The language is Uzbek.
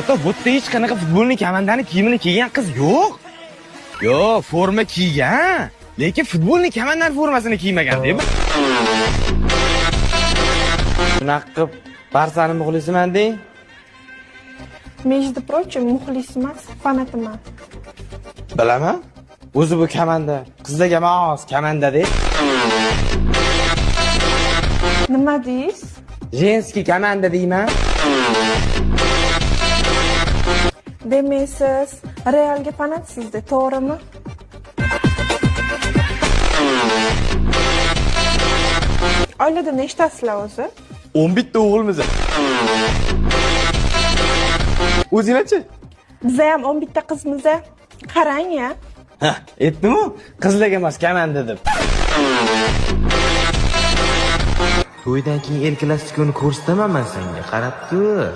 O'rtoq, bu yerda hech qanaqa futbolni komandani kiyimini kiygan qiz yo'q. Yo'q, forma kiygan, lekin futbolni komandani formasini kiymagan deb. Shunaqa qilib Barsani muxlisiman deng. Между прочим, muxlis emas, fanatiman. Bilaman. O'zi bu komanda qizlarga mos komanda deb. Nima deysiz? Женский komanda deyman. Demak, siz Realga fanatsizda, to'g'rimi? Oilada nechtasizlar o'zi? 11 ta o'g'ilmiz. O'zinglarchi? Biza ham 11 ta qizmiz. Qarang ya. Ha, aytdim-ku, qizlarga emas komanda deb. To'ydan keyin El Klasikoni ko'rsataman men senga, qarab tur.